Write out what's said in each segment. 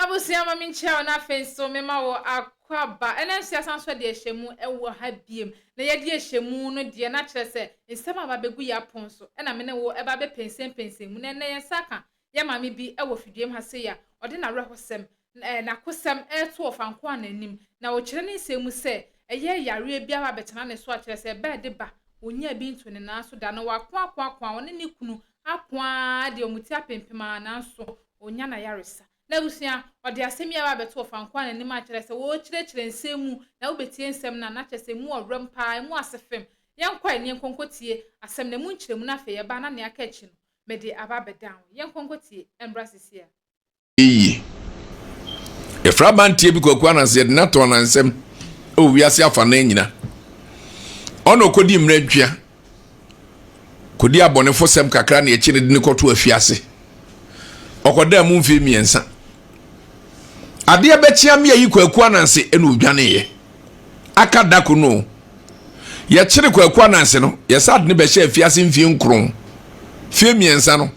Abusua ma menkyia wo na afei nso mema wo akwaaba. Ɛnɛ nso yɛasan so de ahyɛ mu wɔ ha biem. Na yɛde ahyɛ mu no deɛ na kyerɛ sɛ nsɛm a aba bɛgu yɛn apon so ɛna me ne wo ɛba bɛpɛnsɛmpɛnsɛn mu. Na ɛnɛ yɛn nsa aka yɛn maame bi wɔ fiduam ha sei a ɔde n'awerɛhosɛm, n'akosɛm reto Ɔfankoa no anim. Na ɔkyerɛ ne nsɛm mu sɛ ɛyɛ yareɛ bi aba abɛtena ne so a kyerɛ sɛ ɛba ɛde ba, ɔnyaa bi nto ne nan so da. Na wako ako ako a ɔne ne kunu ako ara deɛ wɔn ti apempem ara nanso ɔnnya n'ayaresa. N'abusua, ɔde asɛm yi aba abɛto Ɔfankoa no anim akyerɛ sɛ wɔrekyerɛkyerɛ nsɛm mu na wobɛtie nsɛm no a, na kyerɛ sɛ emu ɔwerɛm paa, emu ase fem. Yɛnkɔ ɛ na yɛnkɔ nkɔtie asɛm no, emu nkyerɛmu no afei yɛba na nea aka akyi no, mede aba abɛdan wo. Yɛnkɔ nkɔtie mmra seesei ara. Yiye. Yɛfrɛ abanteɛ bi Kwaku Ananse, yɛde no ato anansɛm wɔ wiase afanan nyina. Ɔna ɔkɔdii mmerɛ ntwea, kɔdi abɔnefosɛm kakra na yɛkye no de no kɔto afiase. Ɔkɔdaa mu mfeɛ mmiɛnsa. Adeɛ bɛkye ame ayi Kwaku Ananse na ɔdwaneeɛ. Aka da ko no, yɛkyere Kwaku Ananse no, yɛsa de no bɛhyɛ afiase mfeɛ nkron. Mfeɛ mmiɛnsa no,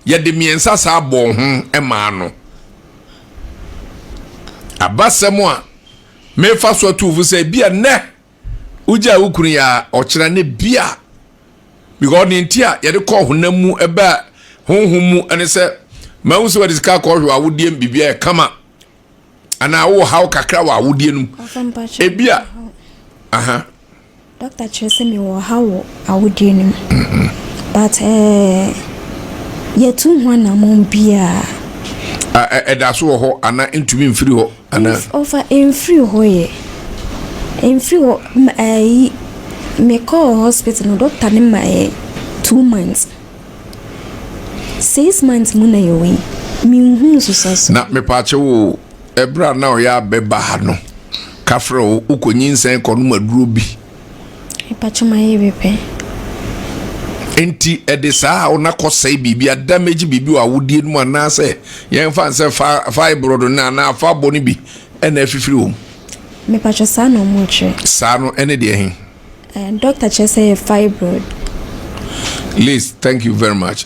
yɛde mmiɛnsa saa bɔɔ ho maa no. Abasɛm a mefa so ato fo sɛ bi a nnɛ wogyaa wo kunu yɛ a ɔkyena ne bi a because ne nti a yɛde kɔɔ honam mu ɛbaa honhom mu ɛne sɛ mahu sɛ wɔde sika akɔhwɛ awodeɛ mu biribi ayɛ kama anaa wowɔ haw kakra wɔ awodeɛ no mu ebi a aha Doctor kyerɛ sɛ mewɔ ɔhaw wɔ awodeɛ no mu but ɛɛ yɛtu ho anamɔn biaa. Ɛda so wɔ hɔ anaa ntumi mfiri hɔ anaa? Ɔfa mfiri hɔ yɛ mfiri hɔ ɛyi mekɔɔ hospital no doctor no ma yɛ 2 months, 6 months mu na yɛwɔ yi, menhu nsusuaso. Na mepaakyɛ wo, ɛberɛ a na ɔyɛ abɛba ha no, ka frɛ wo wokɔ nyinsɛn kɔnom aduro bi? Mepakyɛ, mayɛ bi pɛ. Nti ɛde saa a wona kɔsɛe biribi, adamage biribi wɔ awodeɛ no mu, anaasɛ yɛmfa nsɛ fibroid no anaa fa bɔ no bi ɛna afifiri wɔ mu? Mepakyɛ, saa na ɔmo kyerɛ. Saa no ɛne deɛ he? Doctor kyerɛ sɛ yɛ fibroid. Liz, thank you very much.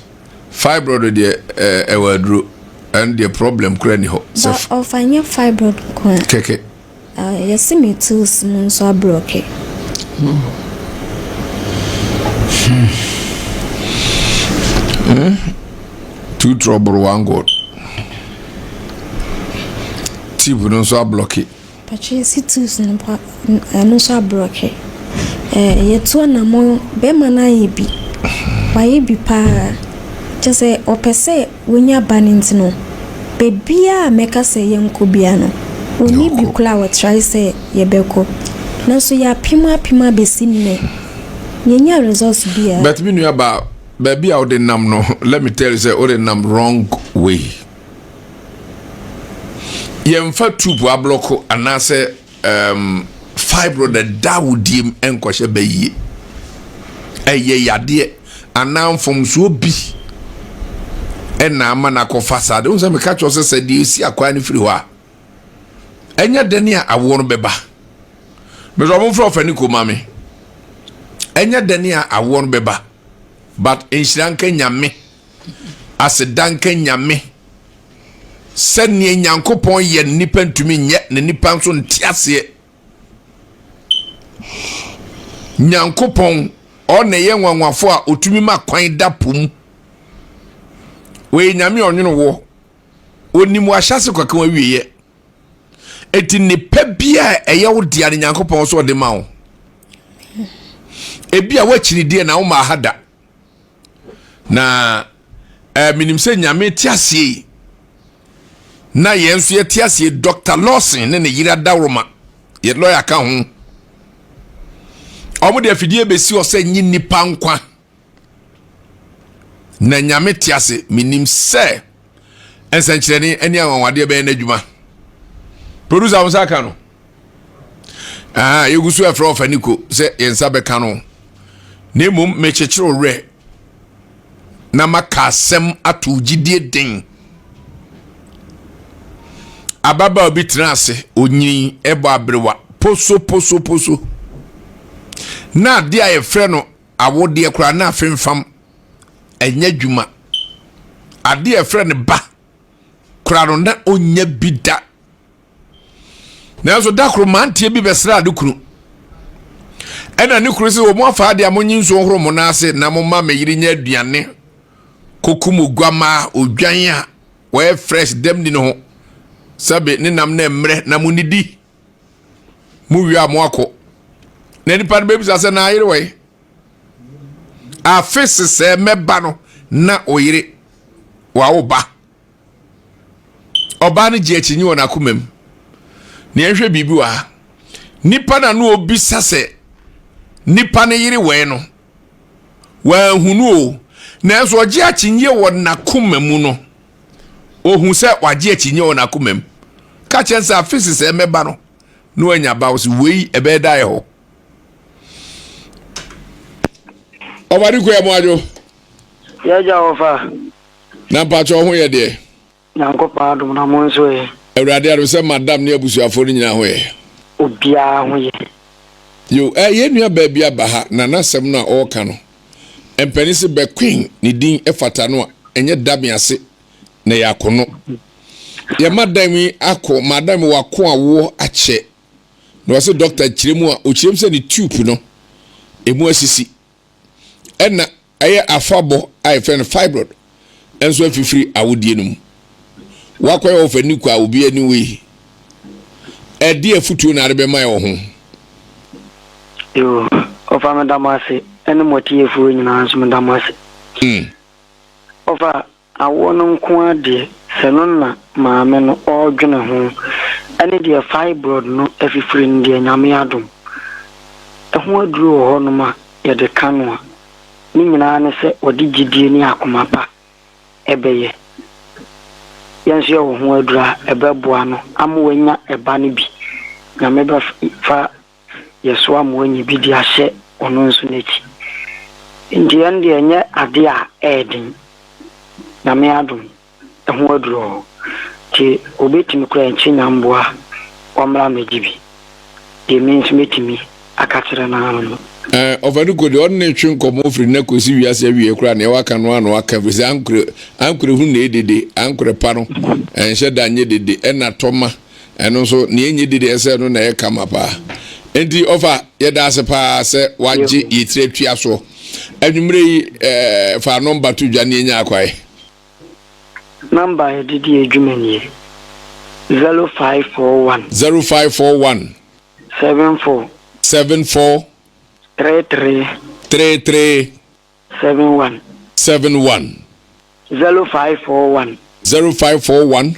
Fibroid deɛ, ɛwɔ aduro, ɛno deɛ problem kora ni hɔ. Sɛ ɔfa nyɛ fibroid nko a. Kɛkɛ. Yɛse me tubes mu nso ablock. Two trouble one God. Tube no nso ablock. Patro, yɛsi tubes no pa ɛno nso ablock. Yɛtu anammɔn, bɛrima no ayɛ bi. Wayɛ bi paa. Kyerɛ sɛ ɔpɛ sɛ wonya ba no nti no, baabiara a mɛka sɛ yɛnkɔ biara no, ɔnni bi koraa a wɔtry sɛ yɛbɛkɔ. Nanso yɛapem apem abɛsi nnɛ. Yɛnnya results biara. But me nua ba, baabi a wode nam no, let me tell you sɛ wode nam wrong way. Yɛmfa tube ablock anaasɛ fibroid ɛda wo diem nkɔhyɛ bɛyie. Ɛyɛ yadeɛ anaa mfomsoɔ bi ɛna ama no akɔfa saa de. Wohu sɛ meka kyerɛ sɛ sɛ deɛ ɛsi akwan no firi hɔ a, ɛnyɛ dɛn a awoɔ no bɛba. Mesɛ ɔmo mfrɛ ɔfani ko ma me. Ɛnyɛ dɛn a awoɔ no bɛba, but nhyira nka Nyame, aseda nka Nyame sɛneɛ Nyankopɔn yɛ no nipa ntumi nyɛ na nipa nso nte aseɛ. Nyankopɔn ɔna ɛyɛ nwanwafo a ɔtumi ma kwan da po mu. Wɔyɛ Nyame ɔnwono wɔ ɔnim wahyɛse kɔka wawieɛ. Eti nipa bi a ɛyɛ wo dea no Nyankopɔn so ɔde ma wo. Ebi a woakyini deɛ na woma ha da. Na menim sɛ Nyame te aseɛ yi na yɛn nso yɛte aseɛ. Dr. Lawson ne ne yere adaworoma, yɛ lɔya ka ho, wɔn de afidie bɛsi hɔ sɛ nye nipa nkwa. Na Nyame te ase, menim sɛ nsɛnkyerɛnne ne anwanwadeɛ bɛyɛ n'adwuma. Producer, wo nsa ka no. Ah, yɛgu so ɛfrɛ ɔfa niko sɛ yɛn nsa bɛka no, na mmom mekyekyere werɛ na maka asɛm ato gyidie den. Ababaawa bi tena ase, onyini ɛbɔ aberewa poso poso poso, na adeɛ a yɛfrɛ no awodeɛ koraa na afemfam, ɛnyɛ adwuma. Adeɛ a yɛfrɛ no ba. kora no na ɔnya bi da. Nanso da koro mmeranteɛ bi bɛsraa ne kunu. Ɛna ne kunu sɛ wɔn afa adeɛ a monye nsuo nhoro mo nan ase na momma me yere nyɛ aduane kɔkum oguammaa odwan a wɔyɛ fresh dɛm ni ne ho sɛbe ne nam na mmerɛ na monidi mo wie a moakɔ. Na nipa no bɛbisa sɛ na ayere wɔ afe sesɛɛ mɛba no na oyere wawo ba. Ɔbaa no gye akyinnye wɔ n'akoma mu. Nea ɛhwɛ biribi wɔ ha. Nipa na no obisa sɛ nipa no yere wɛn no. Wanhu no o. Nanso ɔgye akyinnye wɔ n'akoma mu no. Ohu sɛ wagye akyinnye wɔ n'akoma mu. Ka kyerɛ sɛ afe sesɛɛ mɛba no na wanya ba wo sɛ wei ɛbɛyɛ da yɛ hɔ. Ɔbade kɔ yɛ mo adwo. Yɛgya wɔfa. Na mpakyɛ wo ho yɛ deɛ? Nyankopɔn adom na mo nso ɛ? Awurade adom sɛ madam ne abusuafoɔ no nyinaa ho yɛ. Obiara ho yɛ. Yo, eh, yɛn nua baa bi aba ha na n'asɛm no a ɔreka no, mpanin se bɛkwen ne din fata no a, ɛnyɛ dame ase na ɛyɛ akono. Yɛn madam yi ako, madam yi wako awoɔ akyɛ. Na ɔse dɔkta kyerɛ mu a, ɔkyerɛ mu sɛ ne tube no, emu asisi. Ɛna Ɛyɛ afabɔ a yɛfrɛ no fibroid nso afifiri awodie no mu. Woakɔyɛ wɔ fani kɔ a obi ani wei. Ɛde afutuo na ade bɛma wɔ ho. Yoo, ɔfa meda mo ase ɛne mo atiefoɔ nyinaa nso meda mo ase. Mm. Ɔfa Awoɔ no nko ara deɛ, sɛ no na maame no ɔredwene ho, ɛne deɛ fibroid no afifiri no deɛ Nyame adom. Ɛho aduro wɔ hɔ nom a yɛde ka no a, ne nyinaa ne sɛ wɔde gyidie ne akoma pa bɛyɛ. Yɛn nso yɛwɔ ho aduro a ɛbɛboa no ama wanya ɛba no bi. Nyame bɛfa yɛsoa mmoa nya bi de ahyɛ ɔno nso n'akyi. Nti ɛno deɛ ɛnyɛ adeɛ a ɛyɛ den. Nyame adom, ɛho aduru hɔ. Nti obɛtumi koraa nkye nyamboa ɔmmra mmɛgye bi. Deɛ me nso mɛtumi aka kyerɛ no ara no. Ɛɛ, Ɔfaduko deɛ ɔne ne twe nkɔmmɔ firi nnɛ kɔsi wiase awieɛ koraa neɛ waka no ara na waka ɛfiri sɛ ankorɛ ankorɛ hunu na ɛyɛ dede, ankorɛ pa no ɛnhyɛ da nyɛ dede ɛna tɔma Ɛno nso, nea enye di deɛ sɛ ɛno na ɛyɛ kama paa. Enti ɔfa, yɛda ase paa sɛ wagye yɛ tiri atua soɔ. Anwummerɛ yi, eh, fa nɔmba to dwa ne yɛnya akwae. Nɔmba a yɛde di adwuma nie, 0541. 0541. 74. 74. 33. 33. 71. 71. 0541. 0541.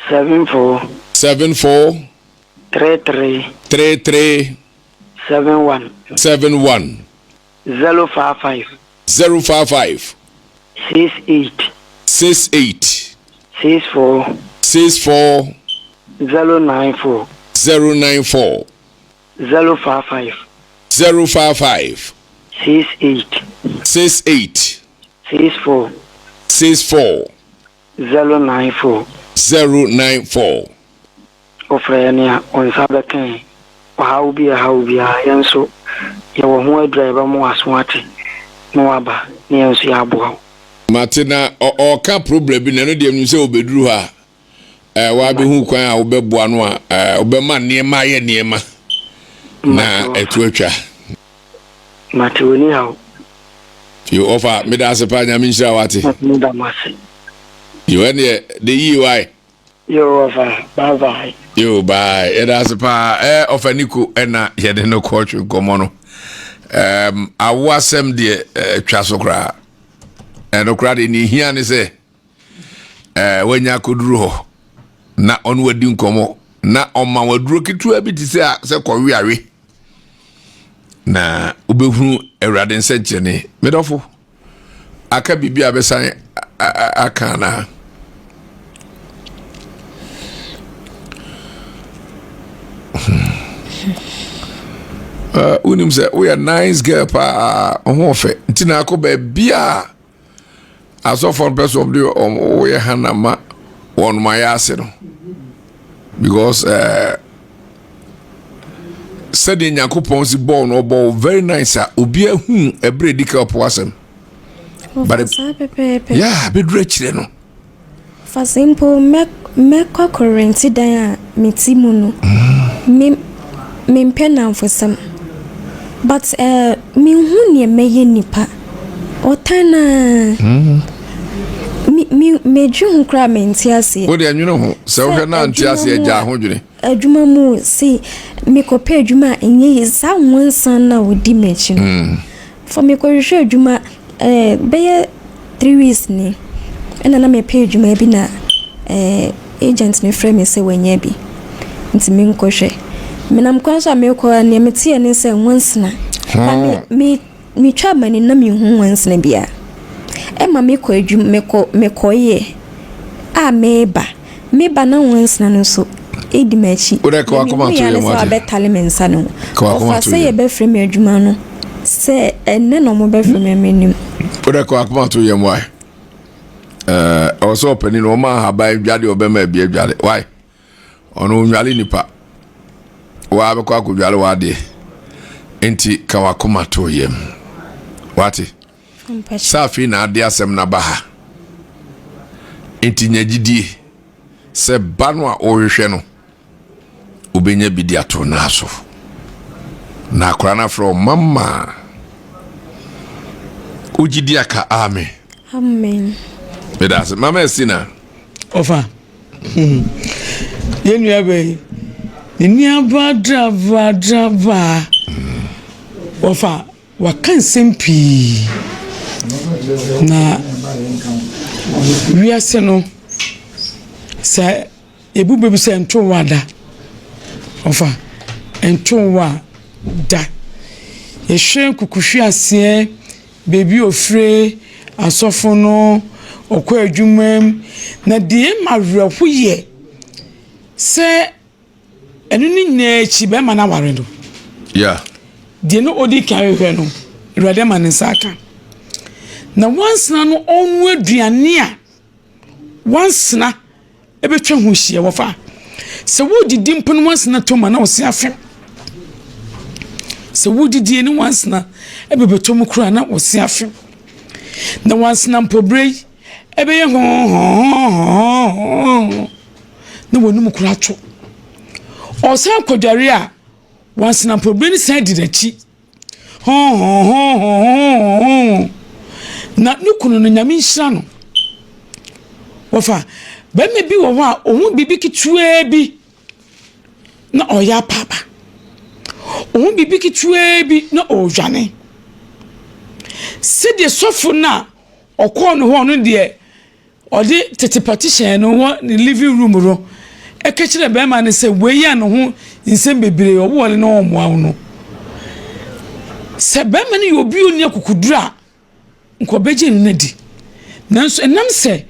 74. 74. 33. 33. 71. 71. 055. 055. 68. 68. 64. 64. 094. 094. 055. 055. 68. 68. 64. 64. 094. 094. Wofrɛ yɛn a, wo nsa bɛka yɛn. Ɔhaw bi a ɛha wo biara, yɛn nso yɛwɔ ho aduru a yɛbɛma w'aso ate na woaba na yɛn nso yɛaboa wo. Mate na ɔɔka problem bi na ɛno deɛ menim sɛ ɔbɛduru hɔ a eh, wabɛhu kwan a wobɛboa no a eh, wobɛma nneɛma ayɛ nneɛma na ɛto atwa. Mate w'ani haw. Yo, ɔfa meda ase paa nyame nhyira wate. Meda mo ase. Yo, ɛneɛ de yie wae. Yo, ɔfa bye bye. Yo, bye. Yɛda ase paa. Eh, ɔfa Niko ɛna yɛde no kɔɔtwe nkɔmmɔ no. Um, awo asɛm deɛ eh, twa so koraa. Ɛno koraa deɛ ne hia ne sɛ eh, wanya akɔduru hɔ na ɔne wadi nkɔmmɔ na ɔma waduro ketewa bi te sɛ sɛ kɔweawe na wobɛhunu awurade nsɛnkyerɛnne medɔfo aka biribi a bɛsan aka anaa hmm. wonim sɛ woyɛ nice girl paa ho ɔfɛ nti na akɔ baabi a asɔfoɔ no pɛ sɛ wɔde wɔyɛ hana ma wɔn ayɛ ase no because ɛɛ eh, sɛdeɛ nyankopɔn si bɔɔl no ɔbɔ very nice a obi ahu ɛberɛ di ka ɔpo asɛm but yeah bɛduru akyirɛ no. Fa sɛ mpo mɛ mɛkɔ akɔrɛnti dan a mete mu no, me mempɛ nnamfosɛm. But eh, menhu neɛ mɛyɛ nipa. Ɔtan no ara. Me me medwe ho koraa mente aseɛ. Wo deɛ nwene ho, sɛ wohwɛ na ante aseɛ gyaa ho dwene. Adwuma mu sei, mekɔpɛ adwuma a ɛnyɛ yie. Saa nwansa no a ɔdi m'akyi no. Fa me kɔhwehwɛ adwuma ɛɛ bɛyɛ three weeks ni ɛna na mepɛ adwuma bi na ɛɛ agent no frɛ me sɛ wanya bi nti menkɔhwɛ. Menam kwan so a merekɔ a nea meteɛ ne sɛ nwansena. Ba me me metwa m'ani na menhu nwansena biara. Ɛma mekɔ adwuma mekɔ mekɔeɛ a mereba. Me ba na nwansena no nso di m'akyi. Wo dɛ ka Na w'akoma mehui to ara ne yam sɛ ate. wabɛtale me nsa no ho. Ka w'akoma Ɔfa to sɛ yam. yɛbɛfrɛ me adwuma no sɛ ɛnnɛ na wɔbɛfrɛ me a mennim. Wo dɛ ka w'akoma to yam why? Ɛɛ ɛwɔ sɛ ɔpanin no ɔma ahaban dwale ɔbɛma abi adwale why? Ɔno ɔnwale nipa. Waa bɛkɔ akɔdwale w'adeɛ. Nti ka w'akoma to yam. Wate? Sɛ afei na ade asɛm no aba ha. Enti nya gyidie sɛ ba no a wohwehwɛ no, wobɛnya bi de ato naa so. Na akwadaa no afrɛ wo mama. Wogye di aka amen. Amen. Meda ase. Mama Estina. Ɔfa. Hmm. Yɛn nua bɛyi. Ne nuaba draba draba. Ɔfa. Waka nsɛm pii, na wiase no, sɛ yɛbu bɛ bi sɛ nto wo a da, ɔfa nto wo a da. Yɛhwɛ nkukuhweaseɛ, baabi a ɔfire, asɔfo no, ɔkɔ adwuma mu, na deɛ ɛma awerɛho yɛ sɛ Ɛno ne nyinaa akyi, bɛrima no aware no. Yeah. Deɛ na ɔdi kan hwehwɛ no, Awurade ama ne nsa aka. Na wansena no ɔnoa aduane a wansena ɛbɛtwa ho hyia wɔfa. Sɛ wodidi mpo no wansena tɔ mu a na ɔse afem. Sɛ wodidie ne wansena ɛbɛbɛtɔ mu koraa na ɔse afem. Na wansena mpɔberɛ yi ɛbɛyɛ hɔɔhɔɔhɔɔhɔɔ. na w'anum koraa to. Ɔsan kɔdware a, wansenapɔbere no san di n'akyi. Hɔɔhɔɔhɔɔhɔɔhɔɔ. Na ne kunu no, Nyame nhyira no. Wɔfa barima bi wɔ hɔ a, ɔhu biribi ketewaa bi na ɔyɛ apaaba. Ɔhu biribi ketewaa bi na ɔredwane. Sɛdeɛ sɔfo no a ɔkɔɔ ne hɔ no deɛ, Ɔde tete partition no wɔ ne living room no ka kyerɛɛ barima no sɛ wei a ne ho nsɛm bebree ɔwɔ ne no ɔmmoa wo no. Sɛ barima no yɛ obi a ɔnni akokoduru a, nka ɔbɛgye no adi. Nanso ɛnam sɛ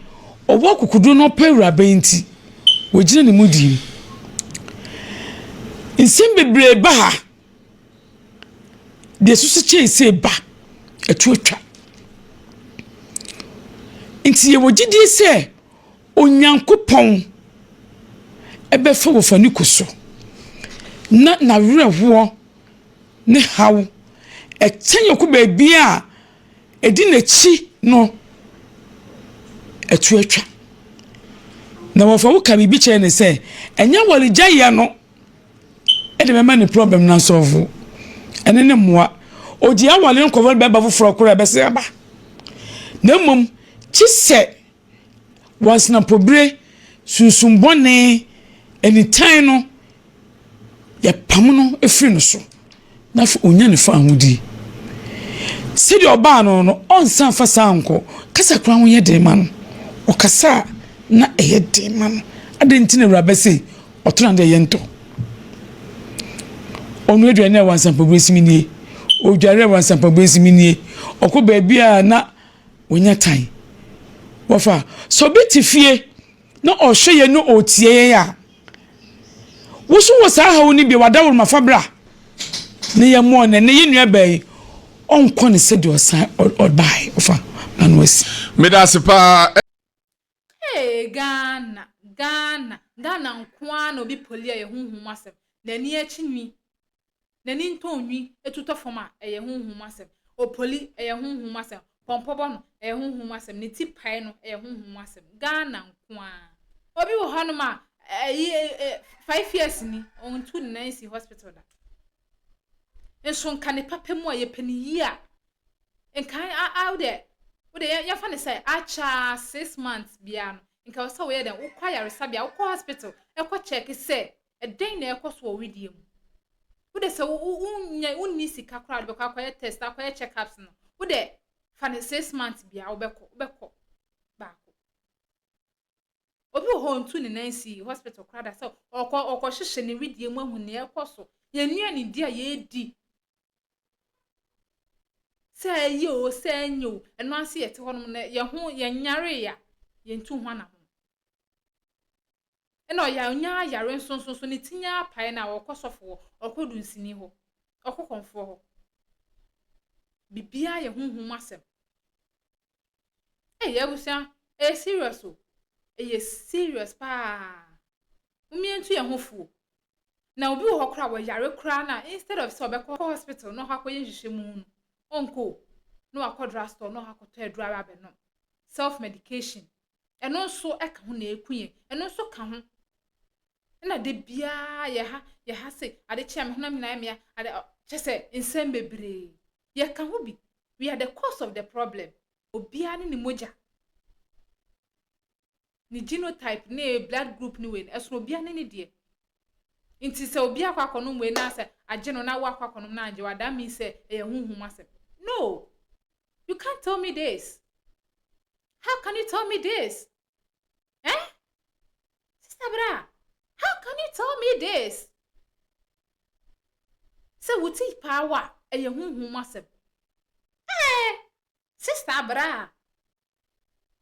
ɔwɔ akokoduru na ɔpɛ awuraba yi nti, wagyina ne mudi mu. Nsɛm bebree ba ha. Deɛ ɛsoso kyɛn sei ba, ɛto atwa. Nti yɛwɔ gyidie sɛ Onyankopɔn bɛfa wɔ Faniko so na n'awerɛhoɔ ne haw ɛkyɛn ɔkɔ baabi a ɛdi n'akyi no ɛto atwa. Na wɔfa wo ka biribi kyerɛ ne sɛ ɛnyɛ awaregyaeɛ no de bɛma ne problem no asɔlvo. Ɛno ne mmoa. Ogye aware no kɔfa bɛrima foforɔ koraa ɛbɛsɛ aba. Na mmom kye sɛ wansenapɔbire, sunsum bɔne, anitan no yɛpam no firi no so na afei onya ne fahodie. Sɛdeɛ ɔbaa no no ɔnsan fa saa nkɔ. Kasa koraa ho yɛ den ma no. Ɔkasa a na ɛyɛ den ma no. Adɛn nti na awuraba sei Ɔtena deɛ yɛntɔ. Ɔnoa aduane a wansampabue si me nie. Ɔdware a wansampabue si me nie. Ɔkɔ baabi a na wanya tan. Wɔfa sɛ obi te fie na ɔhwɛ yɛn na ɔtie yɛn a, wo so wɔ saa haw no bi a wadaworo ma fa bra na yɛmmɔ no. Ɛnɛ yɛn nua baa yi ɔnkɔ ne sɛdeɛ ɔsan ɔbaeɛ ɔfa ma no asi. Meda ase paa. Hey Ghana, Ghana, Ghana nko ara na obi poli a ɛyɛ honhom mu asɛm. N'ani akyi nwi, n'ani ntɔ nwi tu tɔ fam a, ɛyɛ honhom mu asɛm. Opoli, ɛyɛ honhom mu asɛm. Pɔmpɔ bɔ no. Ɛyɛ honhom mu asɛm. Ne ti pae no, ɛyɛ honhom mu asɛm. Ghana nko ara. Obi wɔ hɔnom a, ɛyi, 5 years ni, ɔntu ne nan nsi hospital da. Nso nka ne papa mu a yɛpɛ ne yie a, nka a wode wode yɛmfa ne sɛ akyɛ 6 months biara no, nka wɔ sɛ woyɛ dɛn, wokɔ ayaresabea, wokɔ hospital, ɛkɔ check sɛ ɛdɛn na ɛkɔ so wɔ wedeɛ mu. Wode sɛ wonya wonni sika koraa wode bɛkɔ akɔyɛ test, akɔyɛ check ups no, wode fa ne 6 months biara wobɛkɔ baako. Obi wɔ hɔ ntu ne nan si hospital koraa da sɛ ɔkɔ ɔkɔhyehyɛ ne wedeɛ mu ahu nea ɛkɔ so. Yɛn nnuane di a yɛredi, sɛ ɛyɛ o, sɛ ɛnyɛ o, ɛno ase yɛte hɔnom na yɛn ho yɛn nyare a yɛntu ho anamɔ. Ɛna ɔyɛ ɔnya ayare nso nso so ne ti nya apae na ɔkɔ sɔfo hɔ, ɔkɔ dunsini hɔ, ɔkɔ kɔnfoɔ hɔ. Biribiara yɛ honhom asɛm. Ɛyɛ abusua, ɛyɛ serious o, ɛyɛ serious paa. Mmiɛntu yɛn ho fuo na obi wɔ hɔ koraa wɔyare koraa na instead of sɛ ɔbɛkɔ hospital na ɔkɔ akɔyɛ nhwehwɛmu no, ɔnkɔ na wakɔ drugstore na ɔkɔ akɔtɔ aduro aba abɛnom, self medication. Ɛno nso ɛka ho na eku yɛn. Ɛno nso ka ho ɛna de biara yɛ ha yɛ ha se ade kyea me honam nyinaa mmea ade kyɛ sɛ nsɛm bebree yɛka ho bi. We are the cause of the problem. Obiara ne ne mogya, ne genotype ne blood group ne wei no ɛsono obiara ne ne deɛ. Nti sɛ obi akɔ akɔnom wei na sɛ agye no na wo akɔ akɔnom na agye wa, that means sɛ ɛyɛ honhom asɛm. No, you can't tell me this. How can you tell me this, eh, sister bra? How can you tell me this sɛ wo ti paa wa ɛyɛ honhom asɛm? Eh, sister bra,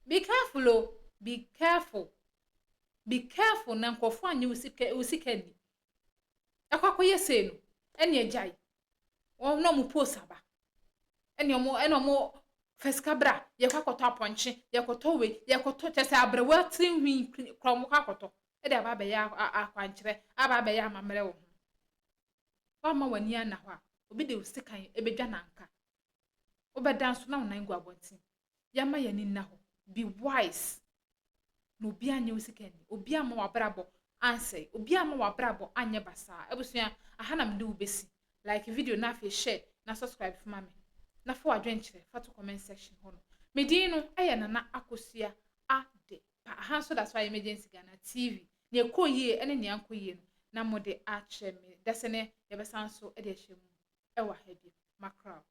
be careful o, be careful, be careful na nkurɔfoɔ anyɛ wo sika ni ɛkɔ akɔyɛ sei no. Ɛne agyae wɔn na ɔmo post aba, ɛne ɔmo ɛna ɔmo fɛ sika bra, yɛkɔ akɔtɔ apɔnkye, yɛkɔtɔ wei, yɛkɔtɔ kyɛ sɛ abrɛwa tiri nhwi kora ɔmo kɔ akɔtɔ ɛde aba abɛyɛ akwankyerɛ, aba abɛyɛ amammerɛ wɔ ho. Wama w'ani ana hɔ a, obi de sekan ebedwa nanka wobɛda nso na wo nan gu abɔnten. Yɛama yɛn ani nna hɔ. Be wise na obi anyɛ wo sika ni, obi ama w'abrabɔ ansɛe, obi ama w'abrabɔ anyɛ basaa. Abusua, aha na mede wo bɛsi. Like video na afei share na subscribe fuma me na fa w'adwenkyerɛ fa to comment section hɔ no. Me din no ɛyɛ Nana Akosua Ade Pa. Aha nso da so ayɛ Emergency Ghana TV. Nea ɛkɔ yie ne nea nkɔ yie no na mode akyerɛ me dɛsɛ ne yɛbɛsan so de ahyɛ mu ɛwɔ ha bi makraw.